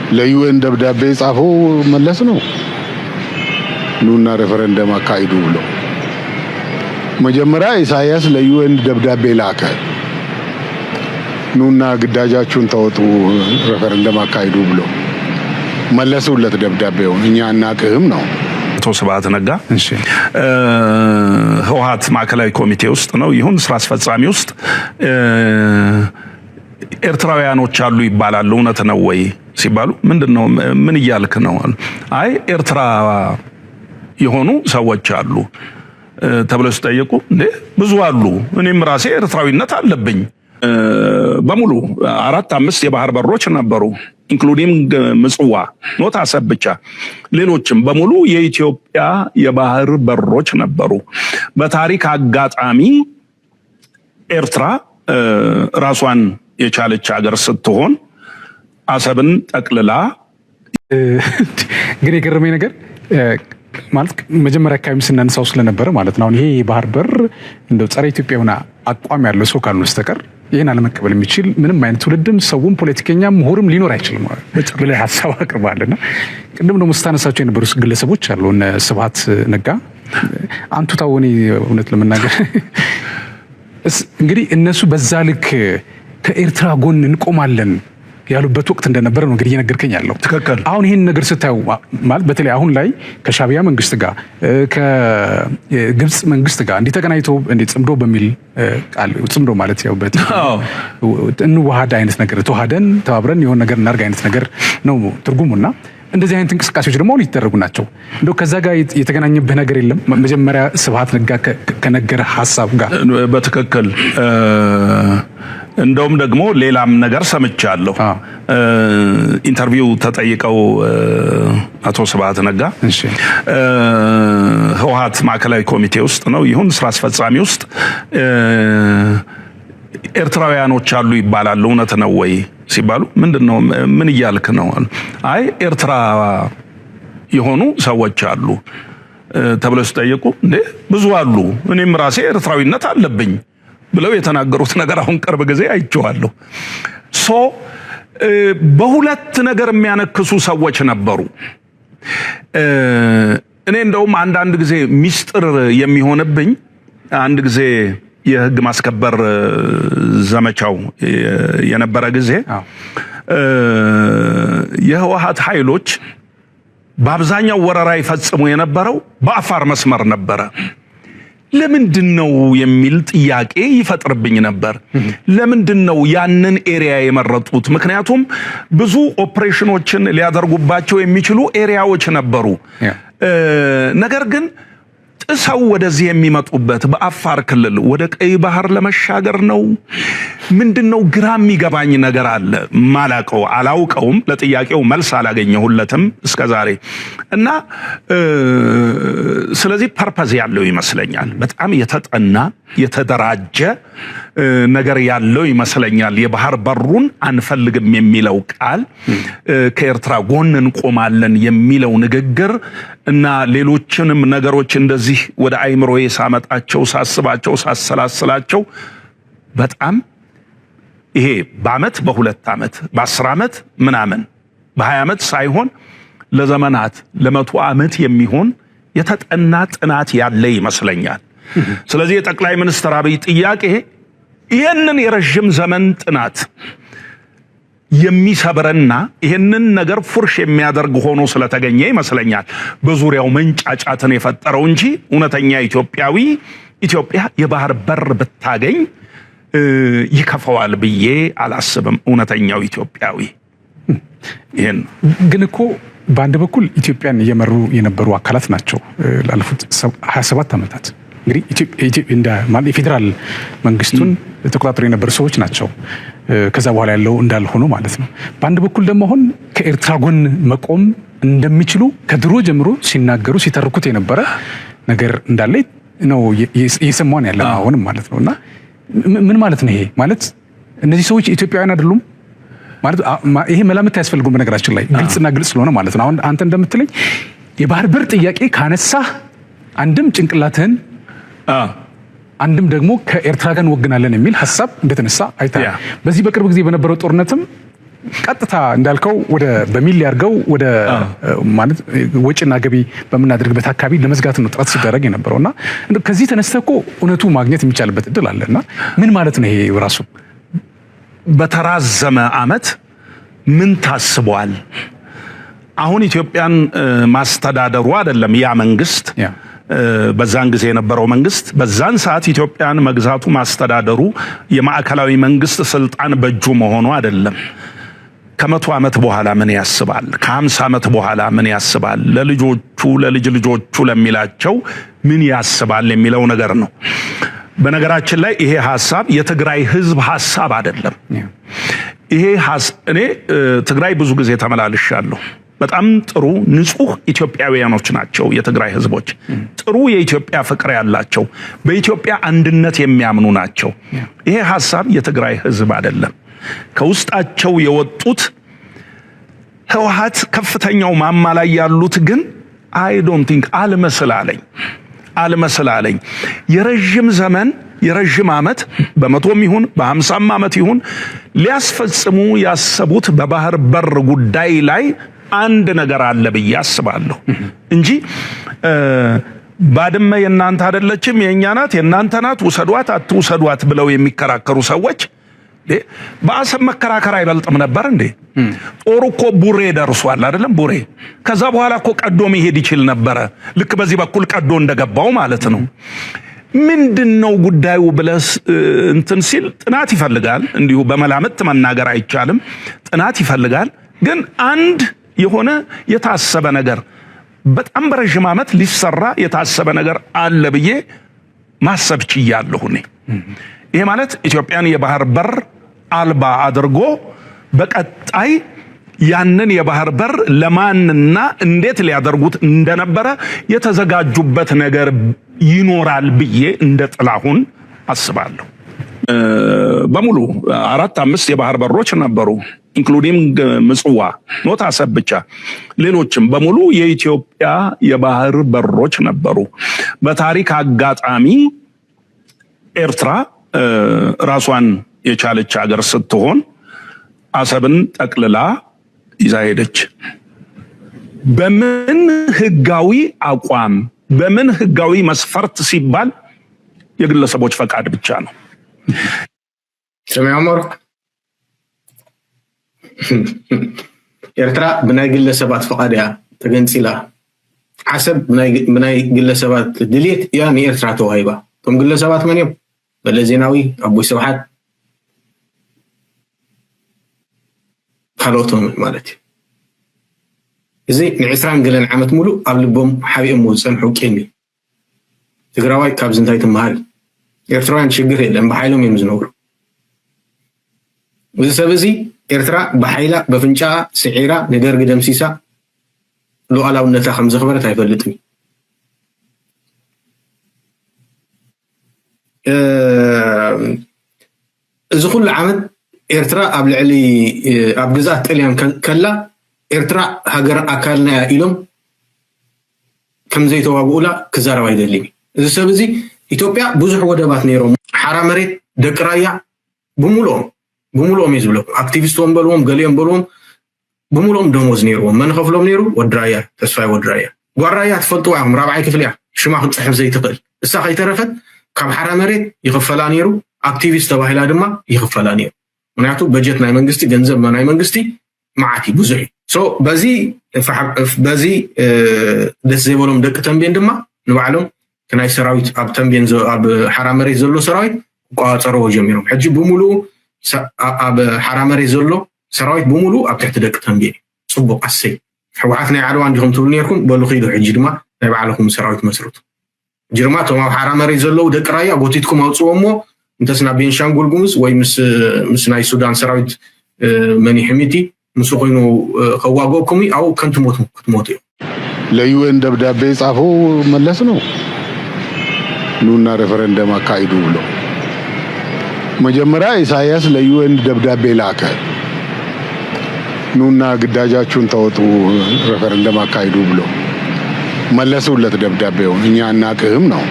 ለ UN ደብዳቤ የጻፈው መለስ ነው። ኑና ሬፈረንደም አካሂዱ ብሎ መጀመሪያ ኢሳያስ ለ UN ደብዳቤ ላከ። ኑና ግዳጃችሁን ተወጡ፣ ሬፈረንደም አካሂዱ ብሎ መለሱለት ደብዳቤውን። እኛ አናቅህም ነው። አቶ ስብሐት ነጋ ህወሀት ማዕከላዊ ኮሚቴ ውስጥ ነው ይሁን ስራ አስፈጻሚ ውስጥ ኤርትራውያኖች አሉ ይባላል፣ እውነት ነው ወይ ሲባሉ፣ ምንድን ነው፣ ምን እያልክ ነው? አይ፣ ኤርትራ የሆኑ ሰዎች አሉ ተብለው ሲጠየቁ፣ እንዴ ብዙ አሉ፣ እኔም ራሴ ኤርትራዊነት አለብኝ። በሙሉ አራት አምስት የባህር በሮች ነበሩ፣ including ምጽዋ፣ not አሰብ ብቻ፣ ሌሎችም በሙሉ የኢትዮጵያ የባህር በሮች ነበሩ። በታሪክ አጋጣሚ ኤርትራ ራሷን የቻለች ሀገር ስትሆን አሰብን ጠቅልላ ግን የገረመኝ ነገር ማለት መጀመሪያ አካባቢ ስናነሳው ስለነበረ ማለት ነው። አሁን ይሄ የባህር በር እንደው ጸረ ኢትዮጵያ የሆነ አቋም ያለው ሰው ካልሆነ በስተቀር ይህን አለመቀበል የሚችል ምንም አይነት ትውልድም ሰውም ፖለቲከኛም ምሁርም ሊኖር አይችልም ብለህ ሀሳብ አቅርበሃል። እና ቅድም ደግሞ ስታነሳቸው የነበሩ ግለሰቦች አሉ፣ እነ ስብሐት ነጋ አንቱ ታወኔ፣ እውነት ለመናገር እንግዲህ እነሱ በዛ ልክ ከኤርትራ ጎን እንቆማለን ያሉበት ወቅት እንደነበረ ነው እንግዲህ እየነገርከኝ ያለው። ትክክል። አሁን ይህን ነገር ስታዩ ማለት በተለይ አሁን ላይ ከሻቢያ መንግስት ጋር፣ ከግብፅ መንግስት ጋር እንዲህ ተገናኝቶ እንዲህ ጽምዶ በሚል ቃል፣ ጽምዶ ማለት ያው እንዋሃድ አይነት ነገር፣ ተዋህደን ተባብረን የሆነ ነገር እናድርግ አይነት ነገር ነው ትርጉሙና እንደዚህ አይነት እንቅስቃሴዎች ደግሞ አሁን እየተደረጉ ናቸው። እንደው ከዛ ጋር የተገናኘብህ ነገር የለም? መጀመሪያ ስብሐት ነጋ ከነገረ ሀሳብ ጋር። በትክክል፣ እንደውም ደግሞ ሌላም ነገር ሰምቻለሁ። Interview ተጠይቀው አቶ ስብሐት ነጋ ህወሀት ማዕከላዊ ኮሚቴ ውስጥ ነው ይሁን ስራ አስፈጻሚ ውስጥ ኤርትራውያኖች አሉ ይባላል፣ እውነት ነው ወይ ሲባሉ፣ ምንድን ነው፣ ምን እያልክ ነው? አይ፣ ኤርትራ የሆኑ ሰዎች አሉ ተብለው ሲጠየቁ፣ እንዴ ብዙ አሉ፣ እኔም ራሴ ኤርትራዊነት አለብኝ ብለው የተናገሩት ነገር አሁን ቅርብ ጊዜ አይቼዋለሁ። So በሁለት ነገር የሚያነክሱ ሰዎች ነበሩ። እኔ እንደውም አንዳንድ ጊዜ ሚስጥር የሚሆንብኝ፣ አንድ ጊዜ የህግ ማስከበር ዘመቻው የነበረ ጊዜ የህወሀት ኃይሎች በአብዛኛው ወረራ ይፈጽሙ የነበረው በአፋር መስመር ነበረ። ለምንድን ነው የሚል ጥያቄ ይፈጥርብኝ ነበር። ለምንድን ነው ያንን area የመረጡት? ምክንያቱም ብዙ ኦፕሬሽኖችን ሊያደርጉባቸው የሚችሉ area ዎች ነበሩ። ነገር ግን ጥሰው ወደዚህ የሚመጡበት በአፋር ክልል ወደ ቀይ ባህር ለመሻገር ነው። ምንድን ነው፣ ግራ የሚገባኝ ነገር አለ። ማላቀው አላውቀውም። ለጥያቄው መልስ አላገኘሁለትም እስከ ዛሬ። እና ስለዚህ purpose ያለው ይመስለኛል። በጣም የተጠና የተደራጀ ነገር ያለው ይመስለኛል። የባህር በሩን አንፈልግም የሚለው ቃል፣ ከኤርትራ ጎን እንቆማለን የሚለው ንግግር እና ሌሎችንም ነገሮች እንደዚህ ወደ አይምሮዬ ሳመጣቸው፣ ሳስባቸው፣ ሳሰላስላቸው በጣም ይሄ በአመት፣ በ2 ዓመት፣ በ10 ዓመት ምናምን፣ በ20 ዓመት ሳይሆን ለዘመናት፣ ለ100 ዓመት የሚሆን የተጠና ጥናት ያለ ይመስለኛል። ስለዚህ የጠቅላይ ሚኒስትር አብይ ጥያቄ ይህንን የረዥም ዘመን ጥናት የሚሰብርና ይህንን ነገር ፉርሽ የሚያደርግ ሆኖ ስለተገኘ ይመስለኛል በዙሪያው መንጫጫትን የፈጠረው እንጂ እውነተኛ ኢትዮጵያዊ ኢትዮጵያ የባህር በር ብታገኝ ይከፋዋል ብዬ አላስብም። እውነተኛው ኢትዮጵያዊ ይህን ግን እኮ በአንድ በኩል ኢትዮጵያን እየመሩ የነበሩ አካላት ናቸው ላለፉት 27 ዓመታት። እንግዲህ የፌዴራል መንግስቱን ተቆጣጥሮ የነበሩ ሰዎች ናቸው። ከዛ በኋላ ያለው እንዳልሆኑ ማለት ነው። በአንድ በኩል ደግሞ አሁን ከኤርትራ ጎን መቆም እንደሚችሉ ከድሮ ጀምሮ ሲናገሩ ሲተርኩት የነበረ ነገር እንዳለ ነው እየሰማን ያለ አሁንም ማለት ነው። እና ምን ማለት ነው ይሄ? ማለት እነዚህ ሰዎች ኢትዮጵያውያን አይደሉም ማለት ይሄ መላምት አያስፈልጉም። በነገራችን ላይ ግልጽና ግልጽ ስለሆነ ማለት ነው። አሁን አንተ እንደምትለኝ የባህር በር ጥያቄ ካነሳህ አንድም ጭንቅላትህን አንድም ደግሞ ከኤርትራ ጋር እንወግናለን የሚል ሀሳብ እንደተነሳ አይተሃል። በዚህ በቅርብ ጊዜ በነበረው ጦርነትም ቀጥታ እንዳልከው ወደ በሚል ያርገው ወደ ማለት ወጪና ገቢ በምናደርግበት አካባቢ ለመዝጋት ነው ጥረት ሲደረግ የነበረው። እና ከዚህ ተነስተህ እኮ እውነቱ ማግኘት የሚቻልበት እድል አለ። እና ምን ማለት ነው ይሄ ራሱ? በተራዘመ አመት ምን ታስቧል? አሁን ኢትዮጵያን ማስተዳደሩ አይደለም ያ መንግስት፣ በዛን ጊዜ የነበረው መንግስት፣ በዛን ሰዓት ኢትዮጵያን መግዛቱ ማስተዳደሩ፣ የማዕከላዊ መንግስት ስልጣን በእጁ መሆኑ አይደለም። ከ100 ዓመት በኋላ ምን ያስባል? ከ50 ዓመት በኋላ ምን ያስባል? ለልጆቹ፣ ለልጅ ልጆቹ ለሚላቸው ምን ያስባል የሚለው ነገር ነው። በነገራችን ላይ ይሄ ሀሳብ የትግራይ ህዝብ ሀሳብ አይደለም። ይሄ እኔ ትግራይ ብዙ ጊዜ ተመላልሻለሁ። በጣም ጥሩ ንጹህ ኢትዮጵያውያኖች ናቸው የትግራይ ህዝቦች። ጥሩ የኢትዮጵያ ፍቅር ያላቸው፣ በኢትዮጵያ አንድነት የሚያምኑ ናቸው። ይሄ ሀሳብ የትግራይ ህዝብ አይደለም። ከውስጣቸው የወጡት ህወሓት ከፍተኛው ማማ ላይ ያሉት ግን I don't think አልመስል አለኝ። የረዥም ዘመን፣ የረዥም ዓመት፣ በ100ም ይሁን በ50ም ዓመት ይሁን ሊያስፈጽሙ ያሰቡት በባህር በር ጉዳይ ላይ አንድ ነገር አለ ብዬ አስባለሁ እንጂ ባድመ የእናንተ አይደለችም፣ የእኛ ናት፣ የእናንተ ናት፣ ውሰዷት አትውሰዷት ብለው የሚከራከሩ ሰዎች በአሰብ መከራከር አይበልጥም ነበር እንዴ? ጦሩ እኮ ቡሬ ደርሷል አይደለም? ቡሬ። ከዛ በኋላ እኮ ቀዶ መሄድ ይችል ነበረ። ልክ በዚህ በኩል ቀዶ እንደገባው ማለት ነው። ምንድን ነው ጉዳዩ ብለስ እንትን ሲል ጥናት ይፈልጋል። እንዲሁ በመላምት መናገር አይቻልም። ጥናት ይፈልጋል። ግን አንድ የሆነ የታሰበ ነገር፣ በጣም በረዥም ዓመት ሊሰራ የታሰበ ነገር አለ ብዬ ማሰብ ችያለሁ እኔ። ይሄ ማለት ኢትዮጵያን የባህር በር አልባ አድርጎ በቀጣይ ያንን የባህር በር ለማንና እንዴት ሊያደርጉት እንደነበረ የተዘጋጁበት ነገር ይኖራል ብዬ እንደ ጥላሁን አስባለሁ። በሙሉ አራት አምስት የባህር በሮች ነበሩ፣ including ምጽዋ፣ not አሰብ ብቻ፣ ሌሎችም በሙሉ የኢትዮጵያ የባህር በሮች ነበሩ። በታሪክ አጋጣሚ ኤርትራ ራሷን የቻለች ሀገር ስትሆን አሰብን ጠቅልላ ይዛ ሄደች። በምን ህጋዊ አቋም፣ በምን ህጋዊ መስፈርት ሲባል የግለሰቦች ፈቃድ ብቻ ነው። ሰሚዖም ኤርትራ ብናይ ግለሰባት ፈቃድ እያ ተገንፂላ። ዓሰብ ብናይ ግለሰባት ድሌት እያ ንኤርትራ ተዋሂባ። እቶም ግለሰባት መን እዮም? መለስ ዜናዊ፣ ኣቦይ ስብሓት፣ ካልኦቶም ማለት እዩ። እዚ ንዕስራን ገለን ዓመት ሙሉእ ኣብ ልቦም ሓቢኦሞ ዝፀንሑ ቂም እዩ። ትግራዋይ ካብዚ እንታይ ትመሃር? ኤርትራውያን ሽግር የለን፣ ብሓይሎም እዮም ዝነብሩ። እዚ ሰብ እዚ ኤርትራ ብሓይላ በፍንጫ ስዒራ ንደርጊ ደምሲሳ ሉዓላውነታ ከም ዘኽበረት ኣይፈልጥን እዩ። እዚ ኩሉ ዓመት ኤርትራ ኣብ ልዕሊ ኣብ ግዝኣት ጥልያን ከላ ኤርትራ ሃገር ኣካልና እያ ኢሎም ከም ዘይተዋግኡላ ክዛረብ ኣይደልን እዩ እዚ ሰብ እዚ። ኢትዮጵያ ብዙሕ ወደባት ነይሮም። ሓራ መሬት ደቂ ራያ ብምሉኦም ብምሉኦም እዩ ዝብለኩም፣ ኣክቲቪስቶም በልዎም ገሊኦም በልዎም ብምሉኦም ደሞዝ ነይርዎም። መን ከፍሎም ነይሩ? ወዲ ራያ፣ ተስፋይ ወዲ ራያ። ጓል ራያ ትፈልጥዋ ኢኹም፣ ራብዓይ ክፍሊ እያ፣ ሽማ ክትፅሕፍ ዘይትኽእል። እሳ ከይተረፈት ካብ ሓራ መሬት ይኽፈላ ነይሩ፣ ኣክቲቪስት ተባሂላ ድማ ይኽፈላ ነይሩ። ምክንያቱ በጀት ናይ መንግስቲ፣ ገንዘብ ናይ መንግስቲ መዓት እዩ፣ ብዙሕ እዩ። በዚ ደስ ዘይበሎም ደቂ ተንቤን ድማ ንባዕሎም እቲ ናይ ሰራዊት ኣብ ተንቤን ኣብ ሓራ መሬት ዘሎ ሰራዊት ክቆፃፀርዎ ጀሚሮም። ሕጂ ብምሉኡ ኣብ ሓራ መሬት ዘሎ ሰራዊት ብምሉእ ኣብ ትሕቲ ደቂ ተንቤን እዩ። ፅቡቅ፣ ኣሰይ! ሕወሓት ናይ ዓድዋ እንዲኹም ትብሉ ነርኩም፣ በሉ ኺዱ፣ ሕጂ ድማ ናይ ባዕልኩም ሰራዊት መስርቱ። ሕጂ ድማ እቶም ኣብ ሓራ መሬት ዘለው ደቂ ራያ ጎቲትኩም ኣውፅዎ እሞ እንተስ ናብ ቤንሻንጉል ጉሙዝ ወይ ምስ ናይ ሱዳን ሰራዊት መኒ ሕሚቲ ምስኡ ኮይኑ ከዋግአኩም እዩ። ኣብኡ ከንቲ ሞቱ ክትሞቱ እዮም። ለ UN ደብዳቤ የጻፈው መለስ ነው። ኑና ሬፈረንደም አካሂዱ ብሎ። መጀመሪያ ኢሳያስ ለ UN ደብዳቤ ላከ። ኑና ግዳጃችሁን ተወጡ፣ ሬፈረንደም አካሂዱ ብሎ። መለሱለት ደብዳቤውን። እኛ አናቅህም ነው።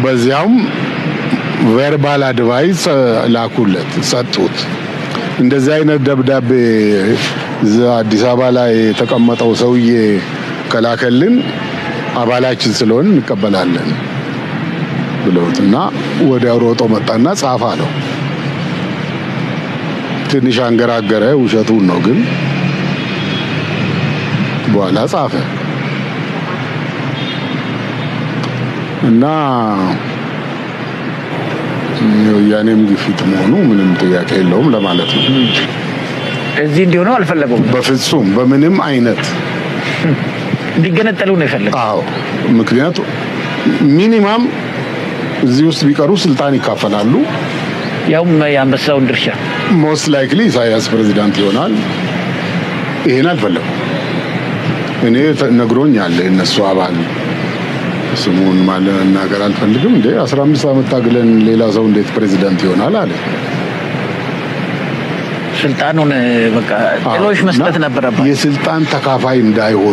በዚያውም verbal advice ላኩለት፣ ሰጡት። እንደዚህ አይነት ደብዳቤ እዛ አዲስ አበባ ላይ የተቀመጠው ሰውዬ ከላከልን አባላችን ስለሆን እንቀበላለን ብለውት እና ወዲያው ሮጦ መጣና ጻፍ አለው። ትንሽ አንገራገረ፣ ውሸቱን ነው ግን በኋላ ጻፈ እና የወያኔም ግፊት መሆኑ ምንም ጥያቄ የለውም ለማለት ነው። እዚህ እንዲሆነው አልፈለጉም። በፍጹም በምንም አይነት። እንዲገነጠሉ ነው የፈለጉት። አዎ፣ ምክንያቱ minimum እዚህ ውስጥ ቢቀሩ ስልጣን ይካፈላሉ። ያውም የአንበሳውን ድርሻ። Most likely ኢሳያስ ፕሬዚዳንት ይሆናል። ይሄን አልፈለጉም። እኔ ነግሮኛል የእነሱ አባል፣ ስሙን መናገር አልፈልግም። እንዴ፣ 15 ዓመት ታግለን ሌላ ሰው እንዴት ፕሬዚዳንት ይሆናል አለ። ስልጣኑን በቃ ጥሎሽ መስጠት ነበረባቸው። የስልጣን ተካፋይ እንዳይሆኑ።